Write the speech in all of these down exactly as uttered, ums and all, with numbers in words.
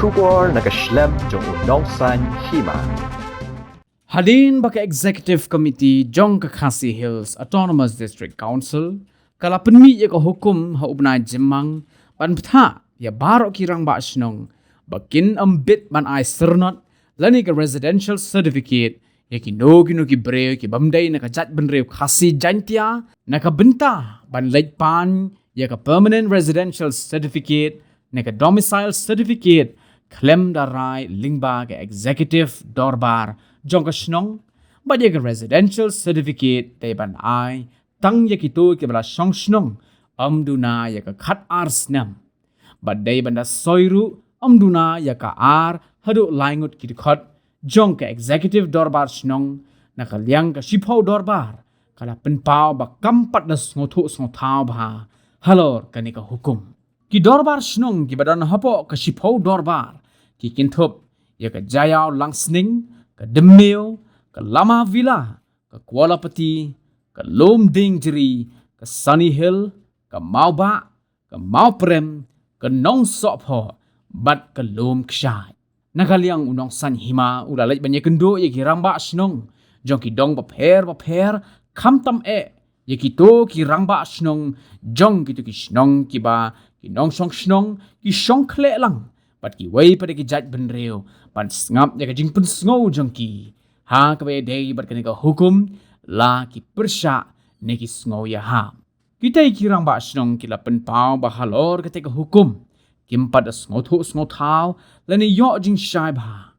Khubor na ka shlem jong u Nongsaiñ Hima. Hadien ba ka Executive Committee jong ka Khasi Hills Autonomous District Council ka la pynmih ïa ka hukum ha u bnai Jymmang ban bthah ïa baroh ki rangbah shnong ba kin ym bit ban ai syrnot lane ka residential certificate ïa kino kino ki briew ki bym dei na ka jaitbynriew Khasi Jaiñtia na ka bynta ban leit pan ïa ka permanent residential certificate ne ka domicile certificate khlem da rai lyngba ka executive dorbar jong ka shnong. Bad ïa ka residential certificate dei ban ai tang ïa kito kiba la shong shnong ym duna ïa ka khat ar snem. Bad dei ban da soi ruh ym duna ïa ka ar haduh lai ngut ki dkhot jong ka executive dorbar shnong. Na ka liang ka shiphew dorbar ka la pynpaw ba kam pat da sngewthuh sngewthaw bha halor kane ka hukum. Ki dorbar shnong kiba don hapoh ka shiphew dorbar ki kynthup ïa ka Jaïaw Langsning, ka Dymmiaw, ka Lama Villa, ka Kualapati, ka Lumdiengjri, ka Sunny Hill, ka Mawbah, ka Mawprem, ka Nongsohphoh bad ka Lumkshai. Na ka liang u Nongsaiñ Hima u la leit ban ïakynduh ïa ki rangbah shnong jong ki dong bapher bapher, khamtam eh ïa kito ki rangbah shnong jong kito ki shnong kiba ki nongshong shnong ki shong khleh lang bad kiwei pat de ki jaitbynriew ban sngap ïa ka jingpynsngew jong ki ha kaba ïadei bad kane ka hukum, la ki pyrshah ne ki sngew ïahap. Kita ki rangbah shnong ki la pynpaw ba halor kata ka hukum kim pat da sngewthuh sngewthaw lane ïoh jingshai bha.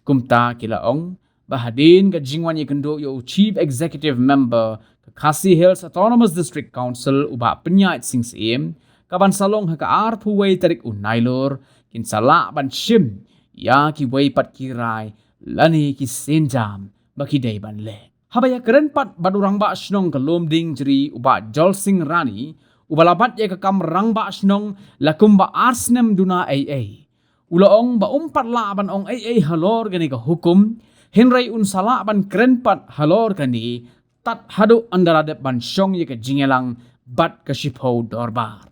Kumta ki la ong ba hadien ka jingwan ïakynduh ïa u Chief Executive Member ka Khasi Hills Autonomous District Council u Bah Pynïaid Sing Syiem, ka ban sa long ha ka arphew wei tarik u Nailur, kin sa lah ban shim ïa kiwei pat ki rai lane ki sienjam ba ki dei ban leh. Haba ïakren pat bad u rangbah shnong ka Lumdiengjri u Bah Jolsing Rani, uba la bat ïa ka kam rangbah shnong la kumba ar snem duna ei ei, u la ong ba um pat lah ban ong ei ei halor kane ka hukum, hynrei un sa lah ban kren pat halor kane tad haduh ynda la dep ban shong ïa ka jingïalang bad ka shiphew dorbar.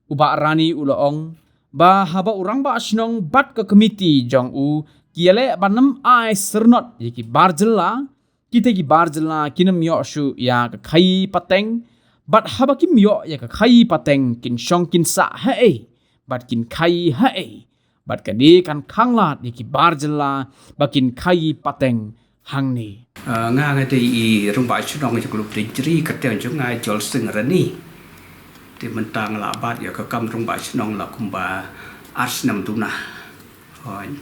U Bah Rani u la ong ba haba u rangbah shnong bad ka komiti jong u ki ïaleh ban ym ai syrnot ïa ki bar jylla, kita ki bar jylla kin ym ïoh shuh ïa ka khaïi pateng, bad haba kim ïoh ïa ka khaïi pateng kin shong kin sah haei bad kin khaïi haei, bad kane kan khanglad ïa ki bar jylla ba kin khaïi pateng hangne. Ah, nga nga dei i rangbah shnong jong ka Lumdiengjri, kyrteng jong nga Jolsing Rani. Te mynta nga la bat ïa ka kam rangbah shnong la kumba ar snem duna. Hooid.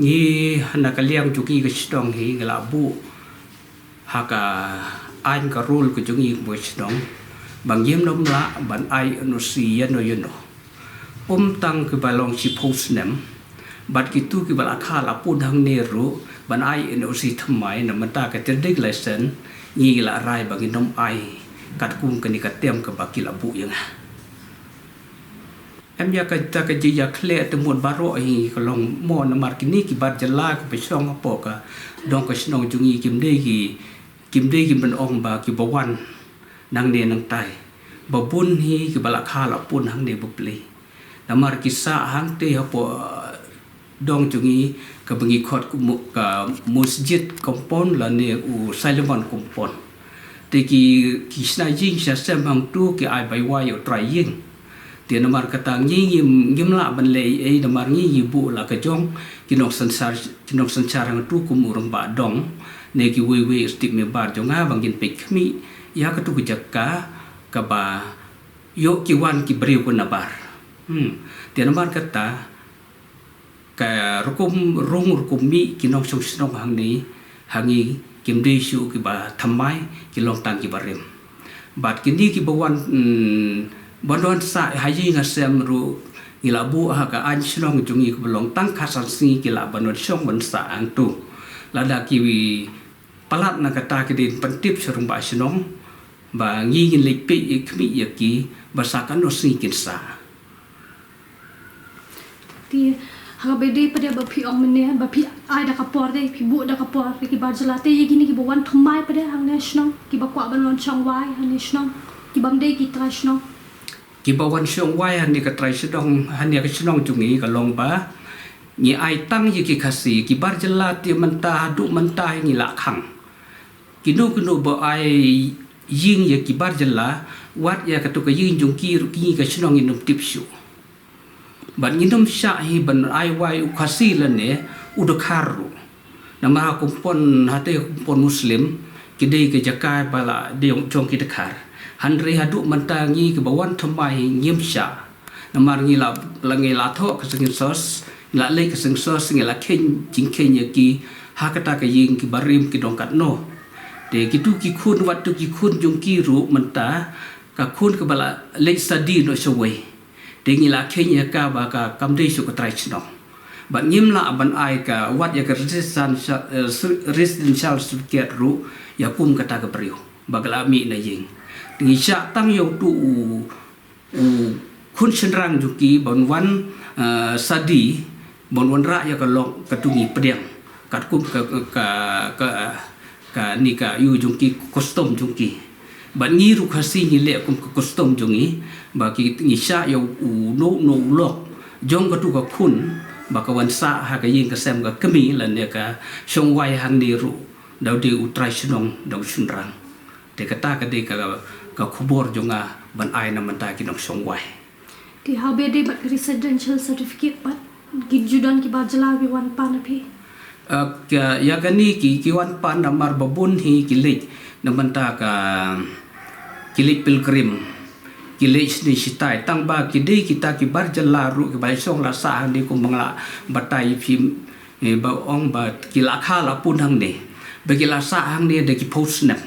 Ngi ha na ka liang jong ngi ka shnong hi ngi la buh ha ka aiñ ka rule ka jong ngi ka shnong ba ngim nym lah ban ai N O C ïano ïano. Um tang kiba long shiphew snem bad kito kiba la kha la pun hangne ruh ban ai N O C thymmai, na mynta ka trading license ngi la rai ba ngin nym ai katkum kane ka term kaba ki la buh ïa nga. Em ïa kata ka jingïakhleh te mut baroh hi ka long mo, namar kine ki bar jylla kiba shong hapoh ka dong ka shnong jong ngi kim dei ki, kim dei ki ban ong ba kiba wan nangne nangtai. Ba bun hi kiba la kha la pun hangne ba plie. Namar ki sah hangtei hapoh, eh, dong jong ngi kaba ngi khot ka mu-, ka Masjid Compound lane u Solomon Compound. Te ki, ki shna ïing shna sem hangtu ki ai bai wai ïa u trai ïing. Te namar kata ngi ngim, ngim lah ban leh ei ei namar ngi ngi buh la ka jong ki nongsynshar, ki nongsynshar hangtu kum u rangbah dong ne kiwei wei u step member jong nga ba ngin peit khmih ïa katu ka jaka kaba ïoh ki wan ki briew kum nabar. Hmm. Te namar kata ka rukom rung rukom mih ki nongshong shnong hangne ha ngi kim dei shuh kiba thymmai, ki long tang kiba rim. Bad kine kiba wan, mm, ban wan sah ha ïing ha sem ruh ngi la buh ha ka aiñ shnong jong ngi kaba long tang khatsan sngi ki lah ban wan shong ban sah hangtu. Lada ki palat na kata ki dei pyntip sha rangbah shnong ba ngi ngin leit peit ïa khmih ïa ki ba sa katno sngi kin sah. Te ha kaba dei pat de ba phi ong mynne ba phi ai da ka por de, phi buh da ka por de ki bar jylla, te ïa kine kiba wan thymmai pat de hangne shnong, kiba kwah ban wan shong wai hangne shnong, ki bym dei ki trai shnong. Kiba wan shong wai hangne ka trai shnong, hangne ka shnong jong ngi ka long ba Ngi ai tang ïa ki Khasi, ki bar jylla te mynta, haduh mynta ngi la khang. Kino kino ba ai ïing ïa ki bar jylla, wat ïa katu ka ïing jong ki ruh, ki ngi ka shnong ngin ym tip shuh. Bad ngin ym shah hi ban ai wai u Khasi lane u Dkhar ruh. Namar ha kumpon, hate kumpon Muslim, ki dei ka jaka ba la dei jong ki Dkhar. Hynrei haduh mynta ngi kiba wan thymmai hi ngim shah. Namar ngi la, la ngi la thoh ka census, ngi la leit ka census, ngi la kheiñ jingkheiñ ïa ki ha kata ka ïing, ki barim ki don katno. Te kitu ki khun, wat tu ki khun jong ki ruh mynta, ka khun kaba la leit study noh shawei. Te ngi la kheiñ ïa ka ba ka kam dei shuh ka trai shnong. Bad ngim lah ban ai ka, wat ïa ka residential, eh, residential certificate ruh ïa kum kata ka briew ba ka la mih na ïing. Te ngi shah tang ïa utu u, u khun shynrang jong ki ban wan, eh, study, ban wanrah ïa ka lok, katu ngi pdiang katkum ka, ka, ka, kane ka ïa jong ki, custom jong ki. Bad ngi ruh Khasi ngi leh kum ka custom jong ngi, ba ki, ngi shah ïa uno uno u lok jong katu ka khun ba ka wan sah ha ka ïing ka sem ka kmie lane ka shong wai hangne ruh, da u dei u trai shnong, da u shynrang. Te kata ka dei ka, ka khubor jong nga ban ai na mynta ki nongshong wai. Te haba dei bad ka residential certificate pat, ki ju don ki bar jylla ki wan pan ha phi? Ah, ka, ïa kane ki, ki wan pan namar ba bun hi ki leit na mynta ka, ki leit pilgrim, ki leit shane shatai, tang ba ki dei kita ki bar jylla ruh kiba shong la sah hangne kum ba nga la batai phi, eh, ba ong ba ki la kha la pun hangne. Ba ki la sah hangne da ki phew snem.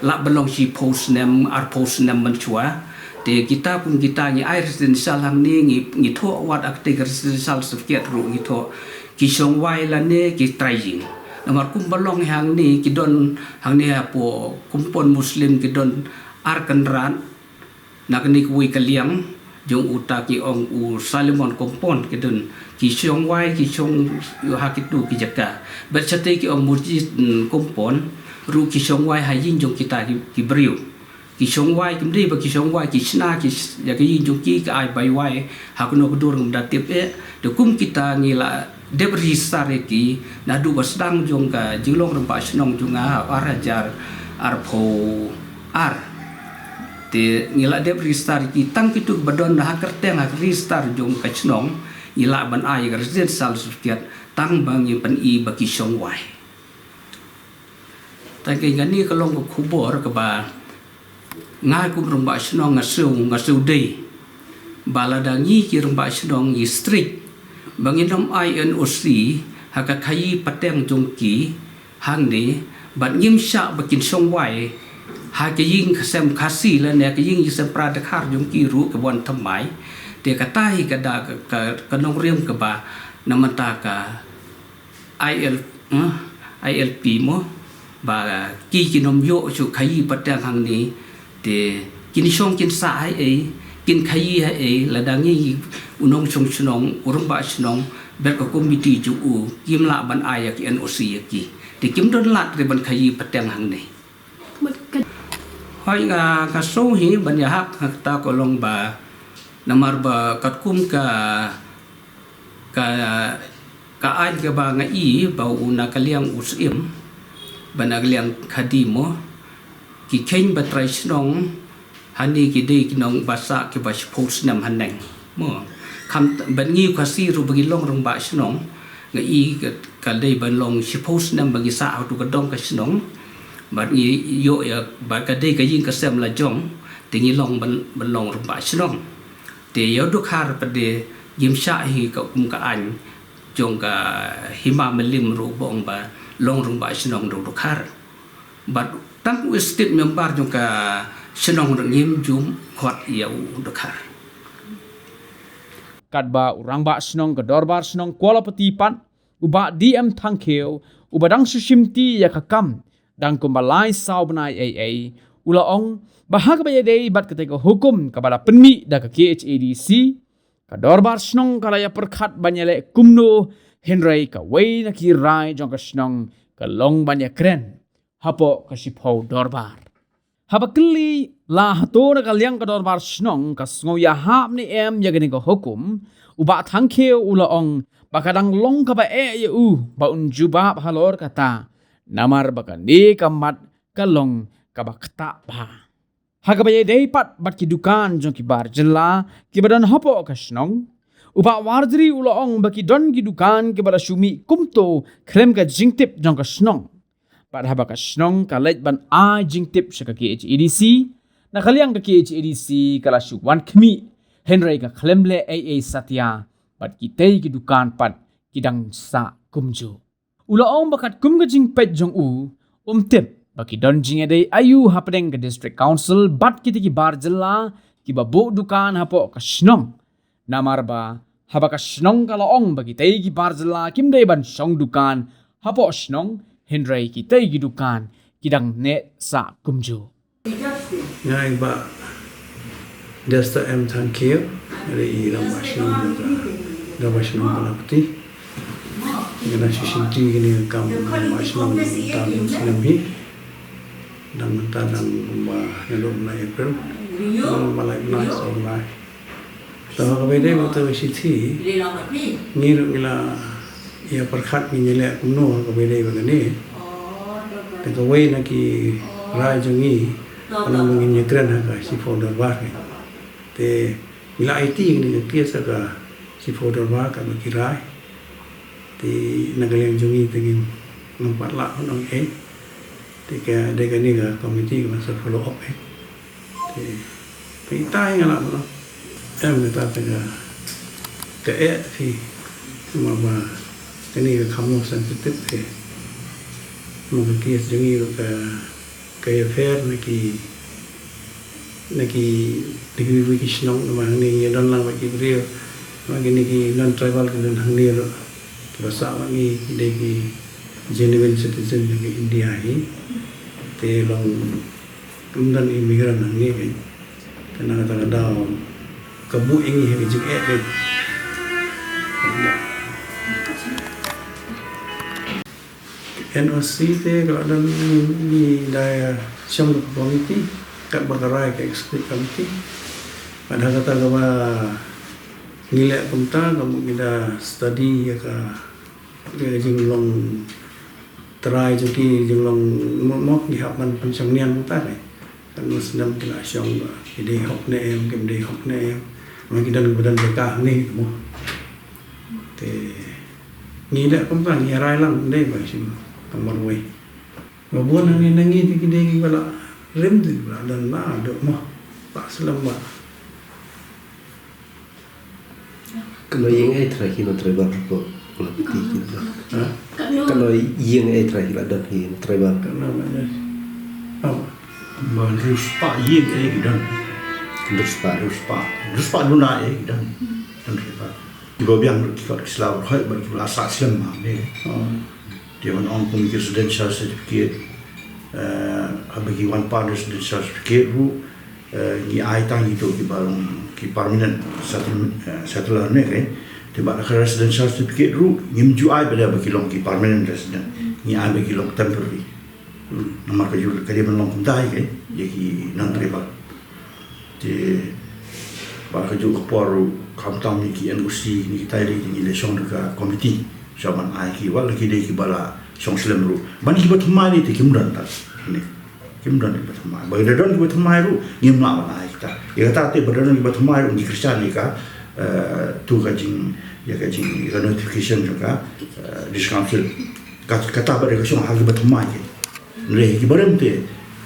La ba long shiphew snem, arphew snem mynshuwa. Te kita kum kita ngi ai residential hangne, ngi, ngi thoh wat ha kata ka residential certificate ruh ngi thoh ki shong wai lane ki trai ïing. Namar kum ba long hangne ki don hangne hapoh kumpon Muslim ki don ar kynrad, na kane kawei ka liang jong uta ki ong u Solomon Kompon, ki don ki shong wai, ki shong ha kitu ki jaka. Bad shatei ki ong Murjit, mm, Kompon ruh ki shong wai ha ïing jong kita ki, ki briew. Ki shong wai, kim dei ba ki shong wai, ki shna ki sh-, ïa ka ïing jong ki, ka ai bai wai ha kano ka dur ngam da tip eh. Te kum kita ngi la dep register ïa ki naduh ba sdang jong ka jinglong rangbah shnong jong nga ha u ar hajar arphew ar. Te ngi la dep register ïa ki, tang kitu ba don ha kyrteng ha ka register jong ka shnong ngi lah ban ai ïa ka residential certificate, tang ba ngi pyni ba ki shong wai. Tang kane ka long ka khubor kaba nga kum rangbah shnong nga shu, nga shu dei ba lada ngi ki rangbah shnong ngi strict ba ngin ym ai N O C ha ka khaïi pateng jong ki hangne, bad ngim shah ba kin shong wai ha ka ïing ka sem Khasi lane ka ïing ka sem para Dkhar jong ki ruh ka wan thymmai. Te kata hi ka da ka, ka, ka nongrim kaba na mynta ka I L, eh, I L P mo, ba ki kin ym ïoh shuh khaïi pateng hangne. Te kin shong kin sah ha ei, kin khaïi ha ei, lada ngi u nongshong shnong, u rangbah shnong, bad ka komiti jong u kim lah ban ai ïa ki N O C ïa ki. Te kim don lad re ban khaïi pateng hangne. Hoi, nga, nga sngew hi ban ïahap ha kata ka long ba namar ba katkum ka, ka, ka aiñ kaba nga i ba u na ka liang u Syiem, ba na ka liang Khadi mo, ki kheiñ ba trai shnong hangne ki dei ki nongbasah kiba shiphew snem haneng mo. Kham t-, bad ngi u Khasi ruh ba ngi long rangbah shnong, nga i ka, ka dei ban long shiphew snem ba ngi sah ha utu ka dong ka shnong. Bad ngi ïoh ïa, bad ka dei ka ïing ka sem la jong, te ngi long ban, ban long rangbah shnong. Te ïa u Dkhar pat de ngim shah hi ka kum ka aiñ jong ka Hima Mylliem ruh ba ong ba long rangbah shnong da u Dkhar. Bad tang u state member jong ka shnong ruh ngim ju khot ïa u Dkhar. Katba u rangbah shnong ka dorbar shnong Kualapati pat, u Bah D M Thangkhiew, uba dang shu shimti ïa ka kam dang kumba lai saw bnai ei ei, u la ong ba ha kaba ïadei bad katei ka hukum kaba la pynmih da ka K H A D C, ka dorbar shnong ka la ïa pyrkhat ban ïaleh kumno, hynrei kawei na ki rai jong ka shnong ka long ban ïakren hapoh ka shiphew dorbar. Haba kylli la hato na ka liang ka dorbar shnong ka sngew ïahap ne em ïa kane ka hukum, u Bah Thangkhiew u la ong ba ka dang long kaba eh ïa u ba un jubab halor kata, namar ba kane ka mat ka long kaba ktah bha. Ha kaba ïadei pat bad ki dukan jong ki bar jylla kiba don hapoh ka shnong, u Bah Warjri u la ong ba ki don ki dukan kiba la shu mih kumto khlem ka jingtip jong ka shnong. Bad haba ka shnong ka leit ban ai jingtip sha ka K H A D C, na ka liang ka K H A D C ka la shu wan khmih, hynrei ka khlem leh ei ei satia, bad kitei ki dukan pat ki dang sah kumjuh. U la ong ba katkum ka jingpeit jong u, um tip ba ki don jingïadei aïu hapdeng ka District Council bad kitei ki bar jylla kiba buh dukan hapoh ka shnong. Namar ba haba ka shnong ka la ong ba kitei ki bar jylla kim dei ban shong dukan hapoh shnong, hynrei kitei ki dukan ki dang neh sah kumjuh. Nga i Bah Desta M Thangkhiew, nga dei i rangbah shnong jong ka, rangbah shnong Kynrapati. Nga dang shu shimti kane ka kam rangbah shnong tang snem hi. Dang mynta dang kumba naduh bnai April. Dang ba lai bnai saw bnai. Te ha kaba ïadei bad kata ka shithi, ngi ruh ngi la ïa pyrkhat, ngi ïa leh kumno ha kaba ïadei bad kane. Te kawei na ki rai jong ngi ka long ba ngin ïakren ha ka Shiphew Dorbar. Te ngi la aiti kane ka case ha ka Shiphew Dorbar katba ki rai. Te na ka liang jong ngi te ngim, ngim pat lah ban ong ei. Te ka dei kane ka committee ka ban sa follow up ei. Te, te ita hi nga lah ban ong. Em kata te ka, ka eh te phi. Namar ba kane ka kham long sensitive te. Namar ka case jong ngi ruh ka ka ïapher na ki, na ki, na kiwei kiwei ki shnong, namar hangne ngi don lang bad ki briew, namar kine ki non-tribal ki don hangne ruh, kiba sah bad ngi ki dei ki genuine citizen jong ka India hi. Te long ym don immigrant hangne, te na kata ka daw ka buh ïa ngi ha ka jingeh. N O C te ka la don, ngi da ïa shong da ka committee, katba ka rai ka executive committee. Bad ha kata kaba ngi leh kumta, ka mut ngi da study ïa ka, ïa ka jinglong trai jong ki, jinglong mo, mo, ngi hap ban pynshong niam kumta ne. Katno snem ki la shong, ba ki dei hok ne em, kim dei hok ne em. Ma ki don ba don jaka hangne mo. Te ngi leh kumta, ngi rai lang, ym dei ba shu ka marwei. Ba bun hangne na ngi te ki dei kiba la rim, te kiba la don naduh mo. Ba slem ba. Katno ïing eh trai ki non-tribal ruh ko la pynti ki don. Ha? Katno ïing eh trai ki la don ki non-tribal. Katno ba ïa. Ba hynriew spah ïing eh ki don. Hynriew spah. Hynriew spah. Hynriew spah duna eh ki don. Don ki ba. Kiba biang ruh ki kot ki sla ruh hoi ba kiba la sah slem ma ne. Te ban ong kum ki residential certificate, eh, haba ki wan pan residential certificate ruh, eh, ngi ai tang kito kiba long ki permanent settle-, eh, settler ne, ke. Te ba la ka residential certificate ruh ngim ju ai ba da ba ki long ki permanent resident. Ngi ai ba ki long temporary. Hmm, namar ka ju ka dei ban long kumta hi, ke, ïa ki non-tribal. Te ba ka juh ka por ruh khamtam ïa ki N O C ne kita, ïa ki ngi la shong da ka committee. Sha ban ai ki, wat la ki dei kiba la shong slem ruh. Ban kiba thymmai te kim don ta. Ne. Kim don kiba thymmai. Ba da don kiba thymmai ruh ngim lah ban ai kita. Ïa kata te ba da don kiba thymmai ruh ngi kyrshan ïa ka, eh, to ka jing, ïa ka jing, ïa ka notification jong ka, eh, District Council. Kat-, kata ba da ka shong ha kiba thymmai ke. Hynrei ki barim te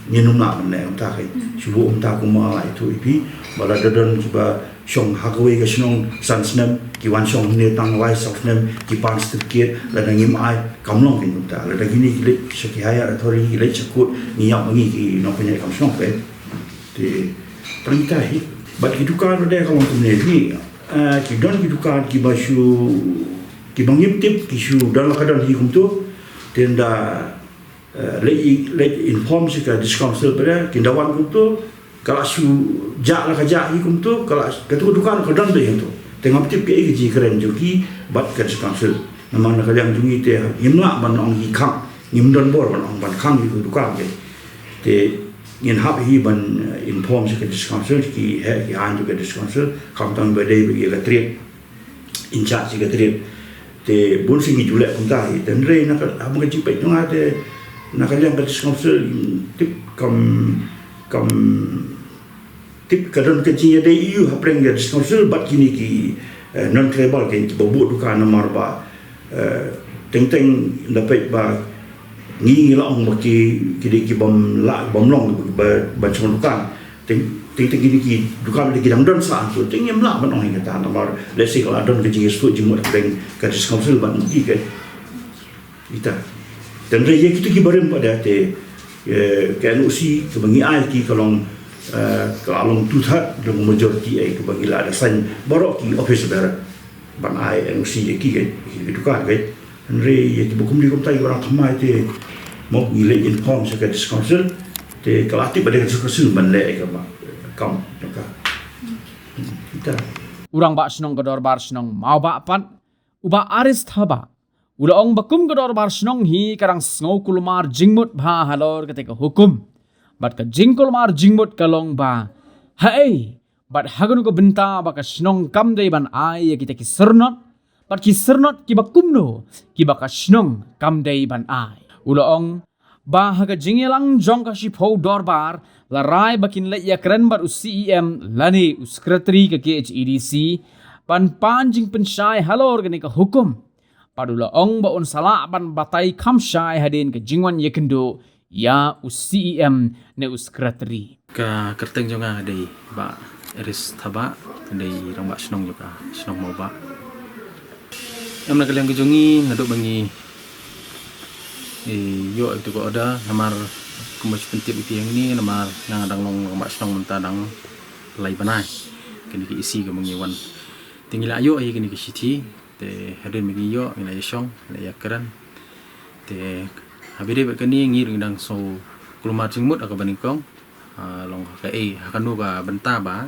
ngin ym lah ban leh kumta, ke. Shu buh kumta kum ma la ïathuh ïa phi ba lada don kiba shong ha kawei ka shnong san snem, ki wan shong hangne tang lai saw snem, ki pan certificate, lada ngim ai, kam long kumta. Lada kine ki leit sha ki higher authority, ki leit sha court, ngi ïap ma ngi ki nongpynïaid kam shnong, ke. Te tang kita hi. Bad ki dukan ruh de ka long kumne hi. Ah, ki don ki dukan kiba shu, kiba ngim tip ki shu don la ka don hi kumto. Te ynda eh, leit, leit inform sha ka District Council, pyrshah kin da wan kumto, ka la shu jah la ka jah hi kumto, ka la, kato ka dukan ka don beit hangto. Te ngam tip kaei ka jingkren jong ki bad ka District Council. Namar na ka liang jong ngi te ngim lah ban ong hi khang, ngim don bor ban ong ban khang hi ka dukan te. Te Ngin hap hi ban, eh, inform sha ka District Council, ki heh ki haiñ jong ka District Council, khamtam ba dei ba ïa ka trade, in charge ïa ka trade. Te bun sien ngi ju leh kumta hi. Te hynrei na ka, ha ka jingpeit jong nga te, na ka liang ka District Council, tip kam, kam, tip ka don ka jingïadei ïa u hapdeng ka District Council bad kine ki, eh, non tribal, ki ba buh dukan namar ba, eh, teng teng da peit ba ngi ngi la ong ba ki, ki dei ki bym lah, bym long ba, ban shong dukan. Teng teng teng kine ki dukan dei ki dang don sa tu. Teng ngim lah ban ong ïa kata namar lehse ka la don ka jingïasyllok jingmut hapdeng ka District Council bad ngi, ka ita. Te hynrei ïa kito ki barim pat de te, eh, ka N O C kaba ngi ai ki ka long, eh, ka la long two third, long majority, eh, kaba ngi la da sign baroh ki office bearer ban ai N O C ïa ki, ka, ki dukan, ka. Hynrei ïa kiba kumne kumta, ïa kiba dang thymmai te, mo, ngi leit inform sha ka District Council, te ka la tip ba dei ka District Council ban leh ïa kaba kam, ka. Ita. U Rangbah Shnong ka Dorbar Shnong Mawbah pat, u Bah Aris Thabah, u la ong ba kum ka Dorbar Shnong hi ka dang sngew kulmar jingmut bha halor kata ka hukum. Bad ka jingkulmar jingmut ka long ba, haei, bad ha kano ka bynta ba ka shnong kam dei ban ai ïa kita ki syrnod, bad ki syrnod kiba kumno kiba ka shnong kam dei ban ai. U la ong ba ha ka jingïalang jong ka shiphew dorbar, la rai ba kin leit ïakren bad u C E M lane u Secretary ka K H A D C ban pan jingpynshai halor kane ka hukum. Bad u la ong ba un sa lah ban batai kham shai hadien ka jingwan ïakynduh ïa u C E M ne u Secretary. Ka kyrteng jong nga dei Bah Aris Thabah, dei Rangbah Shnong jong ka shnong Mawbah. Em, na ka liang ka jong ngi, naduh ba ngi, eh, ïoh ïa katu ka order, namar kumba shu pyntip ïa phi hangne, namar nga dang long Rangbah Shnong mynta dang lai bnai. Kane ka E C kaba ngi wan, te ngi la ïoh ïa kane ka shithi. Te hadien ba ngi ïoh, ngi la ïashong, ngi la ïakren. Te haba ïadei bad kane, ngi ruh ngi dang sngew kulmar jingmut ha kaba nyngkong. Ah, long ha kaei, ha kano ka bynta ba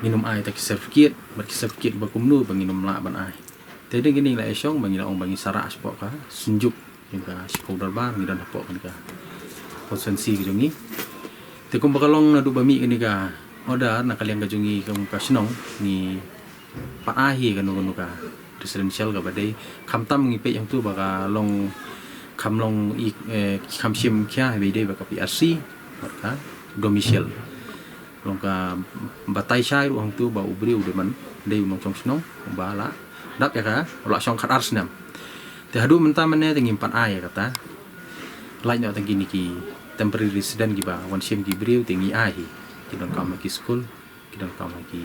ngin ym ai ta ki certificate, bad ki certificate ba kumno ba ngin ym lah ban ai. Te hadien kane ngi la ïashong ba ngi la ong ba ngin sa rah shapoh ka Synjuk jong ka shiphew dorbar, ngi don hapoh kane ka constituency ka jong ngi. Te kumba ka long, naduh ba mih kane ka order na ka liang ka jong ngi kum ka shnong, ngi pat ai hi kano kano ka residential kaba dei. Khamtam ngi peit hangtu ba ka long, kham long i, eh, kham shim khia haba ïadei bad ka P R C bad ka domicile. Long ka batai shai ruh hangtu ba u briew u dei ban dei u nongshong shnong uba la dap ïa ka, u la shong khatar snem. Te haduh mynta mynne te ngim pat ai ïa kata. Lait noh tang kine ki temporary resident kiba wan shim ki briew te ngi ai hi. Ki donkam ha ki skul, ki donkam ha ki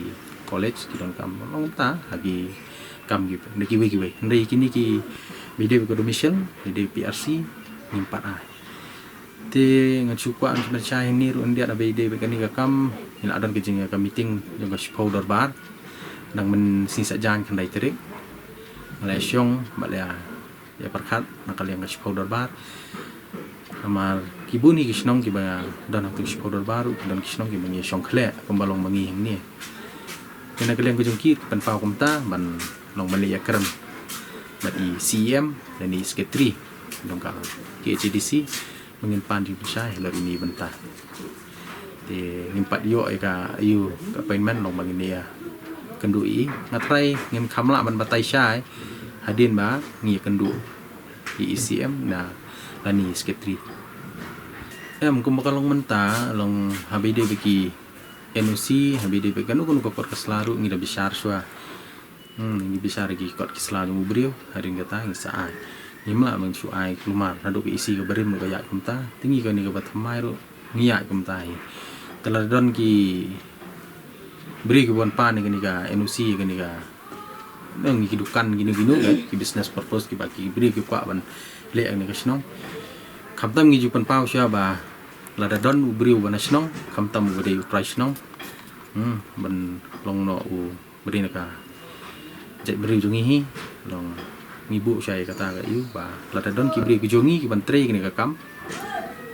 college, ki donkam long kumta ha ki kam ki, da kiwei kiwei. Hynrei kine kiba ïadei bad ka domicile, ïadei P R C, ngim pat ai. Te ngan shu kwah, ngan shu pynshai hangne ruh, hyndiat haba ïadei bad kane ka kam, ngi la don ka jing, ka meeting jong ka shiphew dorbar. Dang mynsngi Saitjaiñ khyndai tarik. Nga la ïashong bad la ïa, ïapyrkhat na ka liang ka shiphew dorbar. Namar ki bun hi ki shnong kiba don hangtu shiphew dorbar ruh, ki don ki shnong kiba ngi ïashong khleh kumba long ba ngi hangne. Te na ka liang ka jong ki, pynpaw kumta ban long ban leit ïakren bad i C E M lane i secretary jong ka K H A D C, ba ngin pan jingpynshai halor ine i bynta. Te ngim pat ïoh ïa ka, ïa ka appointment, long ba ngin ïakynduh ïa i. Nga trai ngin kham lah ban batai shai hadien ba ngi ïakynduh ïa i C E M na, lane i secretary. Em, kumba ka long mynta, long haba ïadei bad ki N O C, haba ïadei bad kano kano ka kot ka sla ruh ngi da bishar shuwa. Hmm, ngi bishar ïa ki kot ki sla jong u briew, hadien kata ngi sa ai. Ngim lah ban shu ai kulmar, naduh ka E C kaba rim ruh ka ïaid kumta, te ngi kane kaba thymmai ruh ngi ïaid kumta hi. Te lada don ki briew kiba wan pan ïa kane ka N O C, ïa kane ka, ngi ki dukan kino kino, ki business purpose, kiba ki briew ki kwah ban leh ïa kane ka shnong. Khamtam ngi ju pynpaw shuwa ba lada don u briew ba na shnong, khamtam uba dei u trai shnong, hmm, ban long noh u ba dei na ka jaitbynriew jong ngi hi, long ngi buh shwa ïa kata ka ïa u ba lada don ki briew ki jong ngi kiban trei kane ka kam.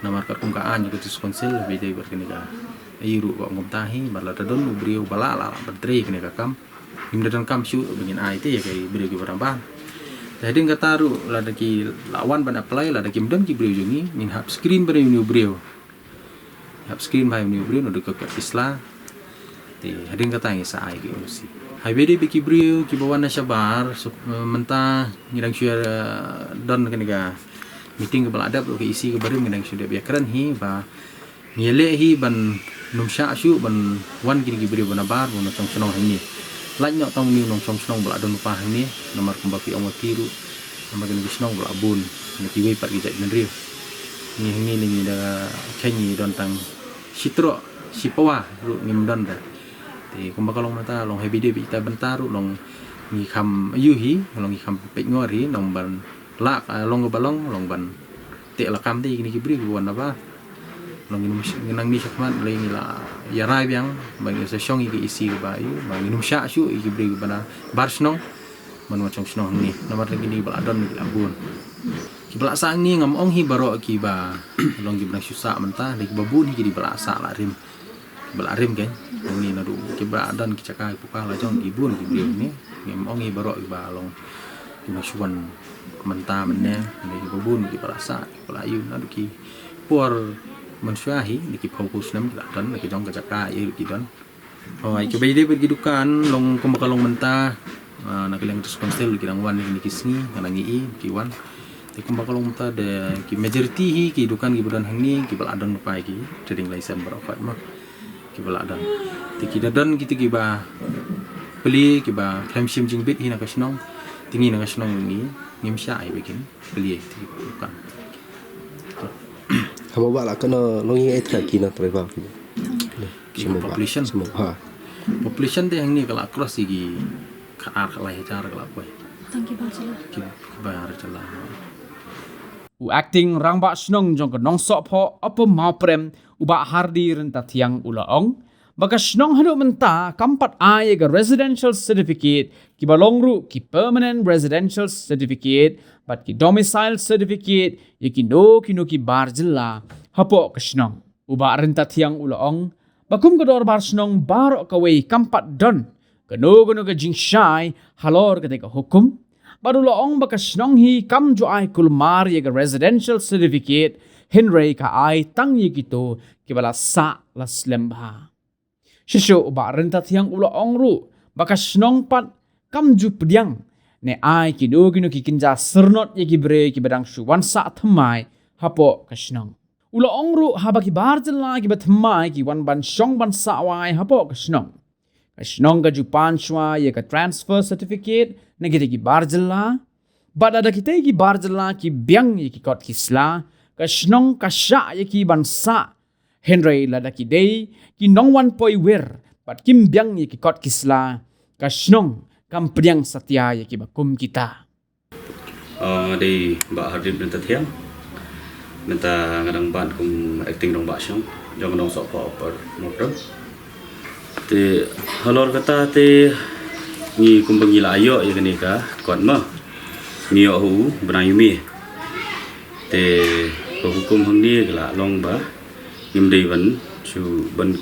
Namar katkum ka aiñ ka District Council ba ïadei bad kane ka ïa u ruh ka ong kumta hi ba lada don u briew ba lah, lah, lah ban trei kane ka kam, ngim da donkam shuh ba ngin ai te ïa ki briew kiba dang ban. Te hadien kata ruh lada ki la wan ban apply, lada kim don ki briew jong ngi, ngin hap screen ban ïa une u briew. Hap screen bha ïa une u briew naduh ka kot ki sla. Te hadien kata ngi sa ai ki N O C. Haba dei bad ki briew kiba wan na shabar, so, eh, mynta ngi dang shu, eh, don kane ka meeting kaba la dep ruh ka E C kaba rim, ngi dang shu dep ïakren hi ba ngi leh hi ban nym shah shuh ban wan kine ki briew ba nabar ban wan shong shnong hangne. Lait noh tang une u nongshong shnong ba la don lypa hangne, namar kumba phi ong, wa ki ruh namar kine ki shnong ba la bun na kiwei pat ki jaitbynriew. Ngi hangne ngi da kheiñ ngi don tang shi troh shi pawa ruh ngim don da. Te kumba ka long mynta, long haba dei bad kita bynta ruh long ngi kham ïohi, long ngi kham peitngor hi, long ban lah, eh, long kaba long, long ban teh lakam te ïa kine ki briew kiba wan nabar. Long ngi nym sh-, ngi nang mih shakhmat lei ngi la ïarai biang ba ngin sa shong ïa ka E C kaba ïa, ba ngin nym shah shuh ïa ki briew kiba nabar shnong ban wan shong shnong hangne, namar kine kiba la don ki la bun. Kiba la sah hangne ngam ong hi baroh kiba long kiba dang shu sah mynta, da kiba bun hi kiba la sah la rim. Ba la rim kein, ong ngi naduh kiba don ki jaka ki puka la jong ki bun ki briew ne. Ngim ong ngi baroh kiba long kiba shu wan mynta mynne, ne kiba bun kiba la sah, kiba la ïoh naduh ki por mynshuwa hi, ne ki phew phew snem ki la don, ne ki jong ka jaka ïa ki don. Hooid, kiba ïadei bad ki dukan, long kumba ka long mynta, ah, na ka liang District Council ki dang wan ïa kine ki sngi, nga dang ïohi ki wan. Te kumba ka long mynta da ki majority hi ki dukan kiba don hangne kiba la don lypa ïa ki trading license baroh khoit mo. Kiba la don. Te ki da don kito kiba plie, kiba khlem shim jingbit hi na ka shnong. Te ngi na ka shnong ngi ngim shah hi ba kin plie kito kiba dukan. Haba ba la kano long ïa ethra ki na tribal ki. Ki population. Simo ha. Population te hangne ka la cross ïa ki khatar khatlai hajar ka la poi. Tang ki bar jylla. Ki bar jylla. U Acting Rangbah Shnong jong ka Nongsohphoh Upper Mawprem, u Bah Hardi Ryntathiang u la ong ba ka shnong haduh mynta kam pat ai ïa ka residential certificate, kiba long ruh ki permanent residential certificate bad ki domicile certificate ïa kino kino ki bar jylla hapoh ka shnong. U Bah Ryntathiang u la ong ba kum ka dorbar shnong baroh kawei kam pat don kano kano ka jingshai halor kata ka hukum. Bad u la ong ba ka shnong hi kam ju ai kulmar ïa ka residential certificate, hynrei ka ai tang ïa kito kiba la sah la slem bha. Shisha u Bah Ryntathiang u la ong ruh ba ka shnong pat kam ju pdiang ne ai kino kino ki kynja syrnod ïa ki briew kiba dang shu wan sah thymmai hapoh ka shnong. U la ong ruh haba ki bar jylla kiba thymmai ki wan ban shong ban sah wai hapoh ka shnong, ka shnong ka ju pan shuwa ïa ka transfer certificate na kita ki bar jylla. Bad lada kita ki bar jylla ki biang ïa ki kot ki sla, ka shnong ka shah ïa ki ban sah. Hynrei lada ki dei ki nongwan poi wir bad kim biang ïa ki kot ki sla, ka shnong kam pdiang satia ïa kiba kum kita. Ah, dei Bah Hardip Ryntathiang. Mynta nga dang bat kum Acting Rangbah Shnong jong ka Nongsohphoh Upper Mawprem. Te halor kata te ngi kumba ngi la ïoh ïa kane ka kot ma, ngi ïoh ha u bnai May. Te ka hukum hangne ka la long ba ngim dei ban shu ban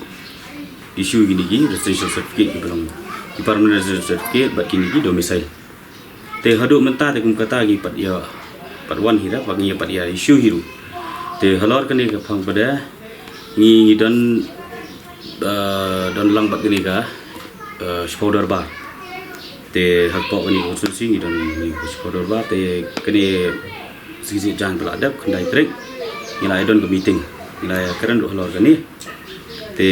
issue kine ki residential certificate kiba long ki permanent residential certificate bad kine ki domicile. Te haduh mynta te kum kata ngi pat ïa pat wan hi da, ba ngi ïa pat ïa issue hi ruh. Te halor kane ka phang pat de ngi, ngi don, eh, don lang bad kane ka, eh, shiphew dorbar. Te hapoh kane ka constituency ngi don ngi shiphew dorbar, te kane shisien jan ba la dep khyndai tarik ngi la ïa don ka meeting, ngi la ïa kren ruh halor kane. Te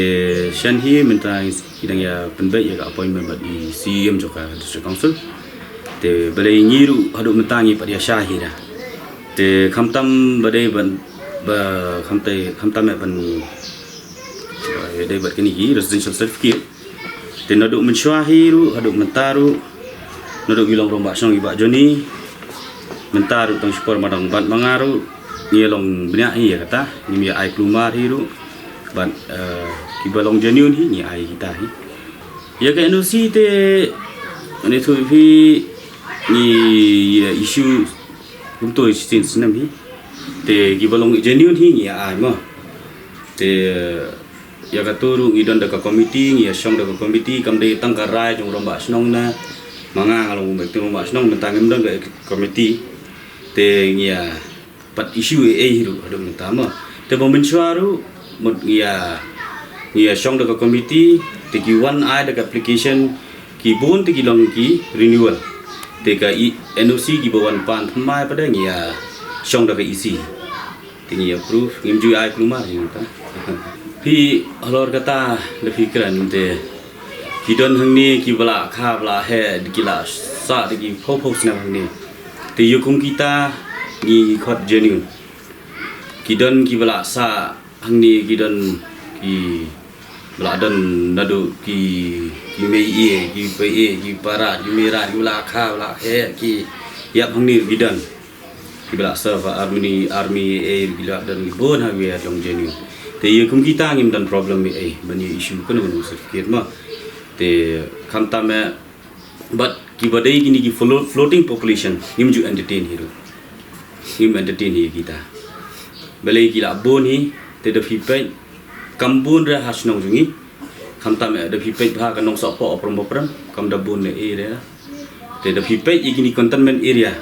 shen hi mynta ngi dang ïa pynbeit ïa ka appointment bad i C E M jong ka District Council. Te balei ngi ruh haduh mynta ngi pat ïa shah hi da. Te khamtam ba dei ban ba khamtai khamtam ïa ban ïa dei bad kine ki residential certificate. Te naduh mynshuwa hi ruh haduh mynta ruh naduh ngi long rangbah shnong i Bah Johnny. Mynta ruh tang shipor ma dang bat ma nga ruh ngi long bniah hi ïa kata, ngim ïa ai kulmar hi ruh. Bad, eh, kiba long genuine hi ngi ai kita hi. Ïa ka N O C te, ne tu hi ngi ïa issue kumto shisien snem hi. Te kiba long genuine hi ngi ïa ai ma. Te ïa katu ruh ngi don da ka committee, ngi ïa shong da ka committee, kam dei tang ka rai jong u rangbah shnong na ma nga nga long u acting rangbah shnong, mynta ngim don ka committee. Te ngi ïa pat issue ei ei hi ruh haduh mynta ma. Te ba mynshuwa ruh Mut ngi ïa, ngi ïa shong da ka committee, te ki wan ai da ka application, ki bun te ki long ki renewal. Te ka i, N O C kiba wan pan thymmai pat de ngi ïa shong da ka E C. Te ngi approve, ngim ju ai kulmar ïa kata. Phi halor kata da phi kren te ki don hangne kiba la kha ba la heh, ki la sah da ki phew phew snem hangne. Te ïa kum kita ngi khot genuine. Ki don kiba la sah hangne, ki don kiba la don naduh ki, ki mei ïa, ki pei ïa, ki para, ki mei rat, kiba la kha ba la heh, ki ïap hangne ki don. Kiba la serve army, army, eh, kiba la don ki bun ha, ïa long genuine. Te ïa kum kita ngim don problem ei ban ïa issue kano kano certificate mo. Te khamtam eh, bad kiba dei kine ki flo-, floating population ngim ju entertain hi ruh. Ngim entertain hi kita. Balei ki la bun hi, te da phi peit kam bun re ha shnong jong ngi. Khamtam eh da phi peit bha ka Nongsohpoh, Oprum Bopram, kam da bun ne ei re. Te da phi peit ïa kine containment area,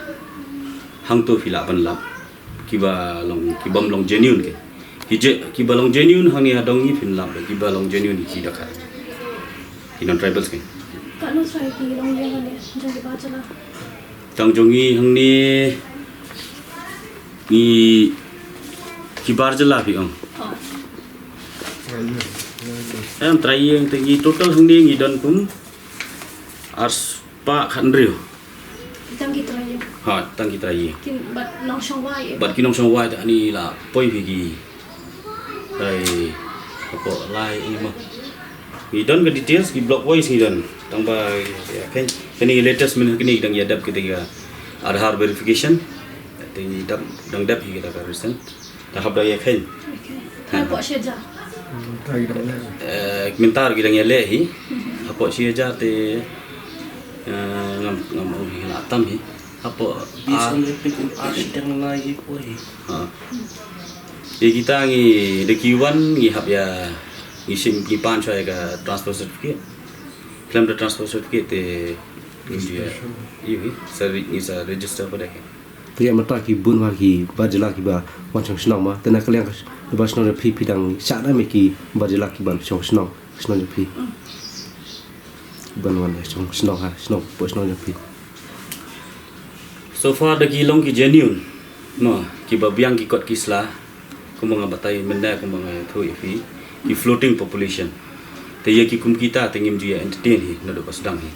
hangto phi lah ban lap kiba long, kibym long genuine ke. Ki je, kiba long genuine hangne ha dong ngi phin lap, kiba long genuine ki da kha, ki non tribals ke. Katno trai ki long ïa hangne jong ki bar jylla? Tang jong ngi hangne ngi ki bar jylla phi ong. Oh. Em, trai ïing te ngi total hangne ngi don kum arspah khathynriew. Tang ki trai ïing. Ha, tang ki trai ïing. Kin bad nongshong wai. Bad ki nongshong wai te ani la poi phi ki trai hapoh lai i mo. Ngi don ka details ki block wise ngi don. Tang ba ïa kane, kane latest mynne kane dang ïa dep kita ka Aadhaar verification. Te ngi dang, dang dep hi kita ka recent. Te hap da ïa kheiñ. Okay. Hapoh shi hajar. Hmm, ta ki dang leh. Eh, mynta ki dang ïa leh hi. Hapoh shi hajar te, eh, ngam, ngam ong hi la tam hi. Hapoh, ah, dang lai hi poi hi. Ha. Ïa kita ngi da ki wan ngi hap ïa, ngi shim, ngi pan shuwa ïa ka transfer certificate. Khlem da transfer certificate te ngi ïa, ïa hi, sa re-, ngi sa register pat da hi. Te ïa mynta ki bun bha ki bar jylla kiba wan shong shnong ma. Te na ka liang ka sh-, bar shnong jong phi, phi dang shah da me ki bar jylla kiban shong shnong, shnong jong phi. Ban wan shong shnong ha, shnong, hapoh shnong jong phi. So far da ki long ki genuine. Ma, kiba biang ki kot ki sla. Kumba nga batai mynne, kumba nga ïathuh ïa phi, ki floating population. Te ïa ki kum kita te ngim ju ïa entertain hi naduh ba sdang hi.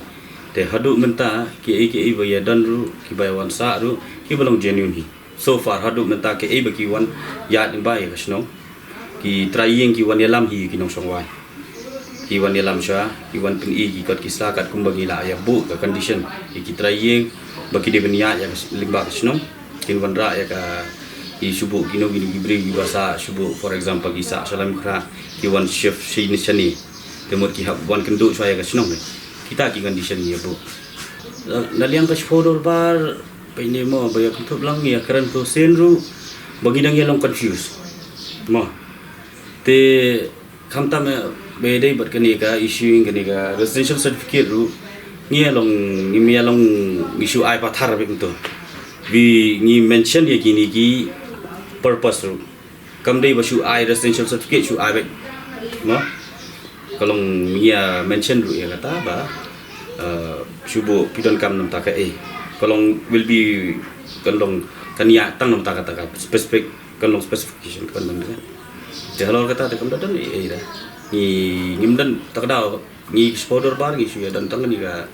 Te haduh mynta kiei kiei ba ïa don ruh, kiba ïa wan sah ruh, kiba long genuine hi. So far haduh mynta kiei ba ki wan ïaid lyngba ïa ka shnong, ki trai ïing ki wan ïalam hi ïa ki nongshong wai. Ki wan ïalam shuwa, ki wan pyni ki kot ki sla katkum ba ngi la ïa buh ka condition ïa ki trai ïing ba ki dei ban ïaid ïa ka s-, lyngba ka shnong. Kin wanrah ïa ka, ki shu buh kino kino ki briew kiba sah shu buh, for example, ki sah sha Laitumkhrah, ki wan shift shane shane. Te mut ki hap wan kynduh shuwa ïa ka shnong ne. Kita ki condition ngi ïa buh. Na, na liang ka shiphew dorbar, peit ne mo, ba ïa kynthup lang, ïa kren to sien ruh ba ngi dang ïa long confuse. Mo. Te khamtam eh, ba ïadei bad kane ka issue, kane ka residential certificate ruh, ngi ïa long, ngim ïa long, ngi shu ai pathar beit kumto. Wi ngi mention ïa kine ki purpose ruh. Kam dei ba shu ai residential certificate shu ai beit. Mo? Ka long ngi ïa mention ruh ïa kata ba, eh, shu buh phi donkam namar kata kaei. Ka long will be, kan long, kan ïa tang namar kata ka specific, kan long specification kan long. Te halor kata te kam da don ei ei da. Ngi, ngim don, ta ka daw ngi ki shiphew dorbar ngi shu ïa don tang kane ka,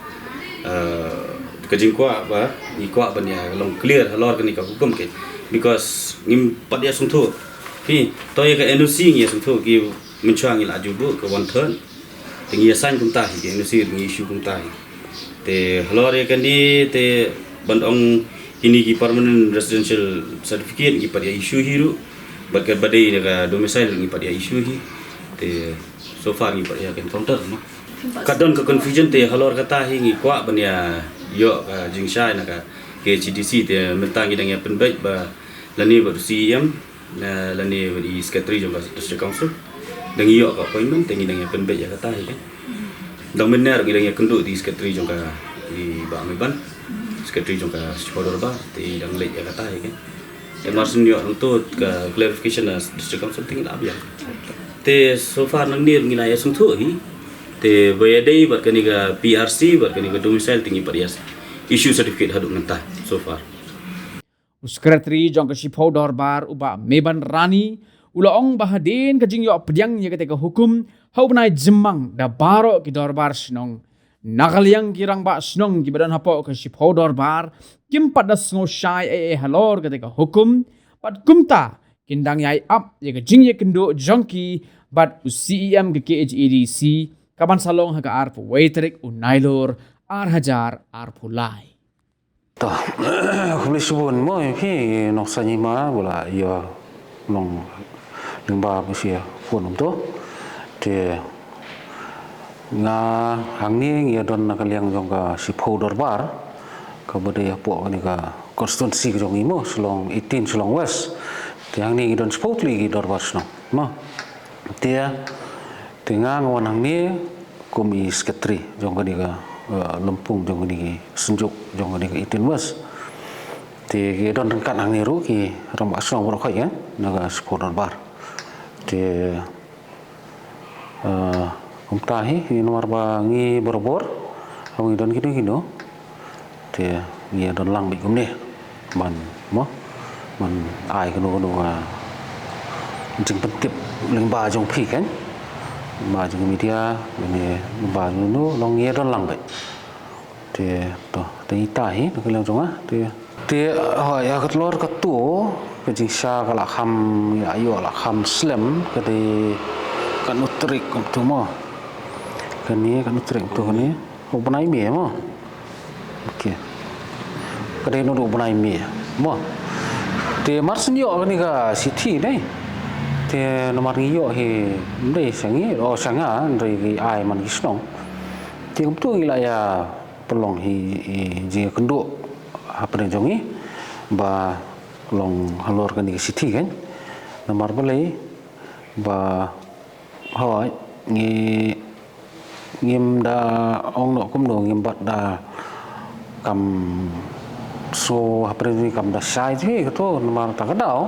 eh, ka jingkwah ba ngi kwah ban ïa long clear halor kane ka hukum ke. Because ngim pat ïa sngewthuh. Phi, to ïa ka N O C ngi ïa sngewthuh ki mynshuwa ngi la ju buh ka one third. Te ngi ïa sign kumta hi, ka N O C ngi issue kumta hi. Te halor ïa kane te ban ong kine ki permanent residential certificate ngi pat ïa issue hi ruh. Bad kaba dei da ka domicile ngi pat ïa issue hi. Te so far ngi pat ïa ka encounter mo. Ka don ka confusion te halor kata hi ngi kwah ban ïa ïoh ka jingshai na ka K H A D C te mynta ngi dang ïa pynbeit ba lane bad u C E M, eh, lane bad i secretary jong ka District Council. Dang ïoh ka appointment te ngi dang ïa pynbeit ïa kata hi kan. Dang mynne ruh ngi dang ïa kynduh da i secretary jong ka, i Bah Maiban. Secretary jong ka Shiphew Dorbar te i dang leit ïa kata hi kan. Te mar shu ïoh hangto ka clarification na District Council te ngi la biang. Te so far nangne ngi la ïa sngewthuh hi. Te ba ïadei bad kane ka P R C bad kane ka domicile te ngi pat ïa issue certificate haduh mynta so far. U Secretary jong ka Shiphew Dorbar u Bah Meban Rani u la ong ba hadien ka jingïoh pdiang ïa kata ka hukum ha u bnai Jymmang da baroh ki dorbar shnong. Na ka liang ki rangbah shnong kiba don hapoh ka Shiphew Dorbar kim pat da sngew shai ei ei halor kata ka hukum bad kumta kin dang ïai ap ïa ka jingïakynduh jong ki bad u C E M ka K H A D C kaban sa long ha ka arphew wei tarik u Nailur ar hajar arphew lai. To, khublei shibun mo ïa phi nongsan ïa ma bula ïa long lyngba ba shi phone um to. Te nga hangne ngi don na ka liang jong ka Shiphew Dorbar kaba dei hapoh kane ka constituency ka jong ngi mo, Shillong eighteen, Shillong West. Te hangne ngi don shiphew tylli ki dorbar shnong mo. Te te nga nga wan hangne kum i secretary jong kane ka, eh, lympung jong kane ki synjuk jong kane ka eighteen West. Te ki don ryngkat hangne ruh ki rangbah shnong baroh khoit, eh, na ka Shiphew Dorbar. Te, eh, kumta hi, hi namar ba ngi barabor haba ngi don kino kino. Te ngi ïa don lang beit kumne ban mo ban ai kano kano ka jingpyntip lyngba jong phi kan, lyngba jong media ne lyngba jong no long ngi ïa don lang beit. Te to te ita hi na ka liang jong nga te te ha ïa ka tlor ka tu ka jingsha ka la kham ïa ïoh la kham slem ka dei ka nutrik kumtu mo. Kane ka nutrik kumtu kane. U bnai May mo. Okay. Ka dei naduh u bnai May mo. Te mar shu ïoh kane ka shithi ne. Te namar ngi ïoh hi ym dei sha ngi, oh sha nga, hynrei ki ai man ki shnong. Te kumtu ngi la ïa pynlong hi, hi jingkynduh hapdeng jong ngi ba long halor kane ka shithi kan. Namar balei ba hooid ngi ngim da ong noh kumno, ngim pat da kam shu hapdeng jong ngi kam da shai jong ngi kato namar ta ka daw,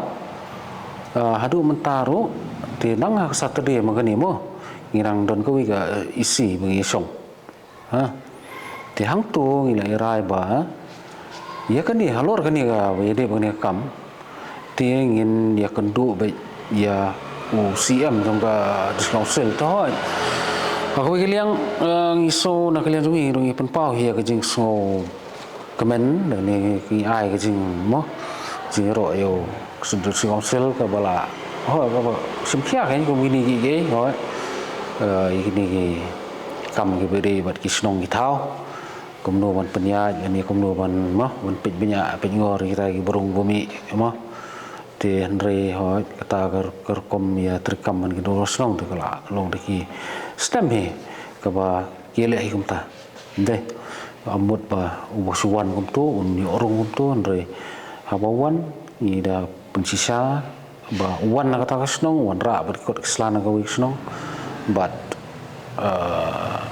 ah, haduh mynta ruh te nang ha ka Saturday ma kane mo ngi dang don kawei ka, eh, isi ba ngi shong. Ha. Te hangto ngi la ïa rai ba ïa kane halor kane ka ba ïadei ba kane ka kam te ngin ïa kynduh beit ïa u C M jong ka District Council te hooid. Ha kawei ka liang, eh, ngi sngew na ka liang jong ngi ruh ngi pynpaw hi ïa ka jingsngew kmen da kane ngi ai ka jingmo jingïaroh ïa u District Council kaba la hooid kaba shim khia kein kum kine kiei kiei hooid. Eh, ïa kine ki kam kiba dei bad ki shnong ki thaw. Kumno ban pynïaid ïa kine kumno ban mo ban peit bniah peit ngor ïa kita kiba rung ba mih mo. Te hynrei hooid kata ka rukom ïa treikam ban ki dorbar shnong te ka la long da ki stem hi kaba ki leh hi kumta. Ym dei, ym mut ba uba shu wan kumto un ïoh rung kumto, hynrei haba wan ngi da pynshisha ba u wan na kata ka shnong u wanrah bad ki kot ki sla na kawei ka shnong bad, eh,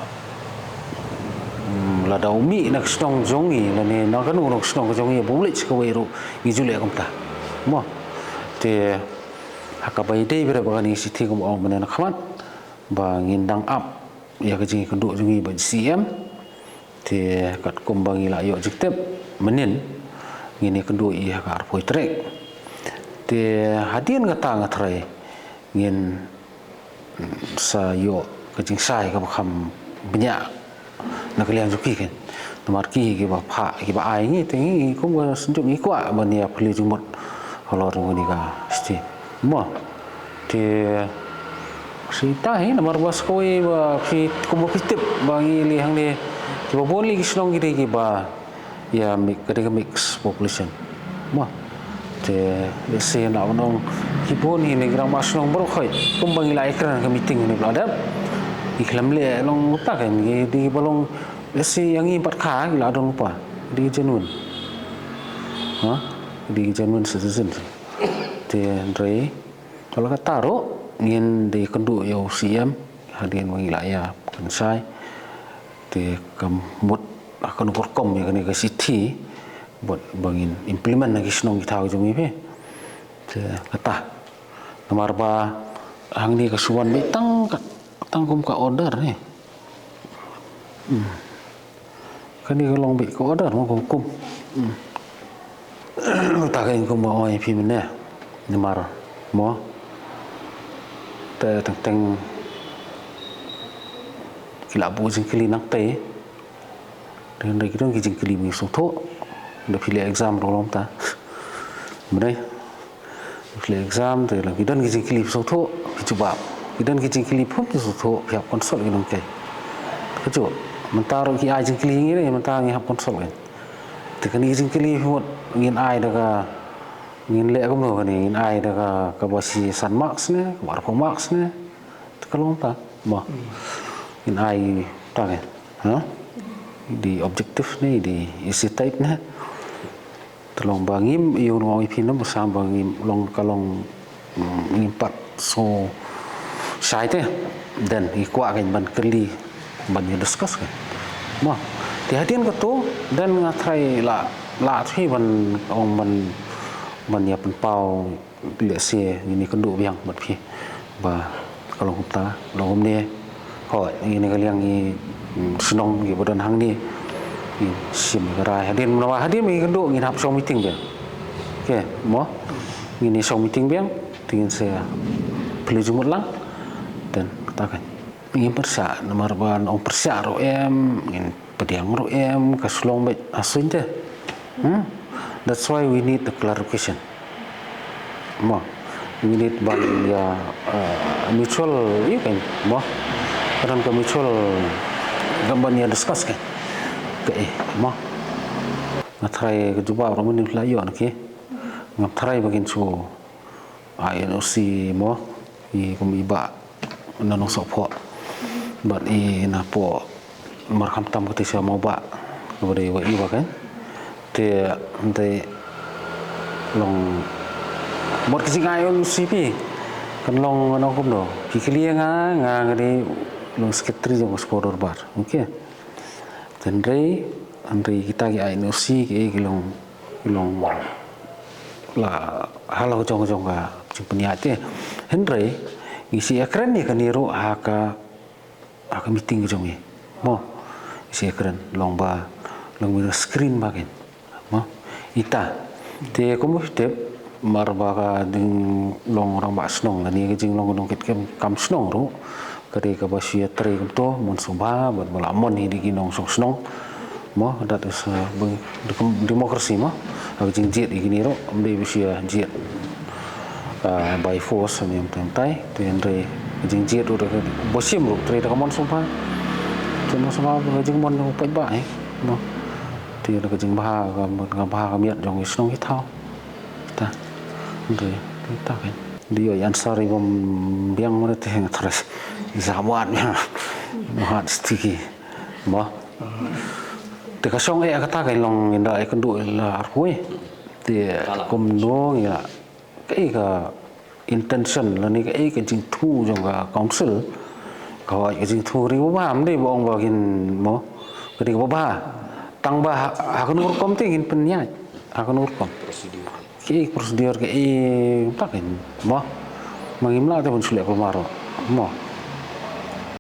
mm, lada u mih na ka shnong jong ngi lane na kano kano ka shnong ka jong ngi ba u leit sha kawei ruh ngi ju leh kumta. Mo. Te ha kaba ïadei bad kane ka shithi kumba ong mynne na khmat ba ngin dang ap ïa ka jingïakynduh jong ngi bad C M. Te katkum ba ngi la ïoh jingtip mynnin ngin ïakynduh ïa ka arphew tarik. Te hadien kata nga tharai ngin sa ïoh ka jingshai kaba kham bniah na ka liang jong ki kein. Namar ki kiba phah kiba ai ngi te ngi kum ka synjuk ngi kwah ban ïa plie jingmut halor jong kane ka shithi. Mo. Te shi ta hi namar ba sa kawei ba phi kumba phi tip ba ngi lei hangne kiba bun lei ki shnong ki dei kiba ïa mix, ka dei ka mix population. Mo. Te lehse na ban ong ki bun hi ne ki rangbah shnong baroh khoit kumba ngi la ïakren ka meeting ne ba la dep. Ngi khlem leh long uta kein ngi dei ba long lehse ïa ngi pat ka ngi la don upa. Dei genuine. Ha? Dei genuine citizen. Te hynrei Ka la katta ruh ngin da ïakynduh ïa u C M hadien ba ngi la ïa pynshai. Te ka mut ha kano ka rukom ïa kane ka shithi bad ba ngin implement na ki shnong ki thaw jong ngi phi. Te kata. Namar ba hangne ka shu wan beit tang ka, tang kum ka order ne. Hmm. Kane ka long beit ka order mo ka hukum. Hmm. Kata ka kum ba ong ïa phi mynne. Namar mo. Te teng teng ki la buh jingkylli nangtei. Te hynrei ki don ki jingkylli ba ngi sngewthuh. Da phi leh exam ruh long ta. Mynne. Phi leh exam te la ki don ki jingkylli phi sngewthuh, phi jubab. Ki don ki jingkylli phim phi sngewthuh, phi hap consult ki nongkei. Kajuh. Mynta ruh ki ai jingkylli ngi re, mynta ngi hap consult ki. Te kane ki jingkylli phi mut ngin ai da ka, ngin leh kumno kane, ngin ai da ka, kaba shi san marks ne, kaba arphew marks ne. Te ka long ta, mo. Ngin ai ta ke. Ha? Dei objective ne, dei essay type ne. Te long ba ngim ïoh nong ïa phi na ba sam ba ngim long ka long, mm, ngim pat so shai te. Then ngi kwah kan ban kylli ban ïa discuss kan. Mo. Te hadien kato then nga try la la try ban ong ban ban ïa pynpaw lehse ngin ïa kynduh biang bad phi ba ka long kumta, long kumne. Hooid, ngin ïa ka liang ngi, mm, shnong ngi ba don hangne. Ngin shim ka rai hadien mynta hadien ngi kynduh ngin hap shong meeting biang. Okay, mo. Ngin ïa shong meeting biang, te ngin sa pynlong jingmut lang. Then kata kan. Ngin pyrshah namar ba ong pyrshah ruh em, ngin pdiang ruh em, ka shlong beit ha suiñ te. Hmm? That's why we need the clarification. Mo, we need ban ïa, uh, mutual, ïa kan, mo. Ka don ka mutual, kan ban ïa discuss kan. Ka, eh, mo. Nga try ka jubab ruh mynne la ïoh ki. Nga try ba kin shu ai N O C mo, i kum i Bah Nongsohphoh. Bad i Nahpoh Markhamtam kata sha Mawbah. Kaba dei wa i wa kan. Te, te long mut ka jingai N O C phi. Kan long nong kumno. Phi kylli nga, nga nga dei long secretary jong ka Sbo Dorbar. Okay. Hynrei, hynrei kita ki ai N O C ki, ki long, ki long la halor jong, jong ka jingpynïaid te. Hynrei ngi sa ïakren ïa kane ruh ha ka, ha ka meeting jong ngi. Mo, ngi sa ïakren long ba, long ba screen ba kin. Mo, ita. Te kum u tip mar ba ka jinglong rangbah shnong lane ka jinglong nongkit kam, kam shnong ruh. Ka dei kaba shu ïatrei kumto, mon sngewbha bad ba la mon hi da ki nongshong shnong. Mo, that is, uh, bang, dem-, democracy mo. Ha ka jingjied ïa kine ruh, ym dei ba shu ïa jied, uh, by force ne ym tang tai. Te hynrei ka jingjied ruh da ka, ba shim ruh trei da ka mon sngewbha. Te mon sngewbha ka jingmon u paidbah eh. Mo. Te da ka jingbha ka, ka bha ka miat jong ki shnong ki thaw. Ta. Hynrei ta kan. Dei ïoh answer i bym biang mo te hynrei. Za wan. Mo hat sticky. Mo. Te ka shong eh kata ka long ynda eh kynduh la arphew. Te kumno ngi la. Kaei ka intention lane kaei ka jingthu jong ka council. Ka hoi ka jingthu ri ba bha, ym dei ba ong ba kin mo. Ka dei ba bha. Tang ba ha, ha kano rukom te ngin pynïaid. Ha kano rukom. Kaei procedure kaei ta kan mo. Ma ngim lah te ban shu leh pynmar mo.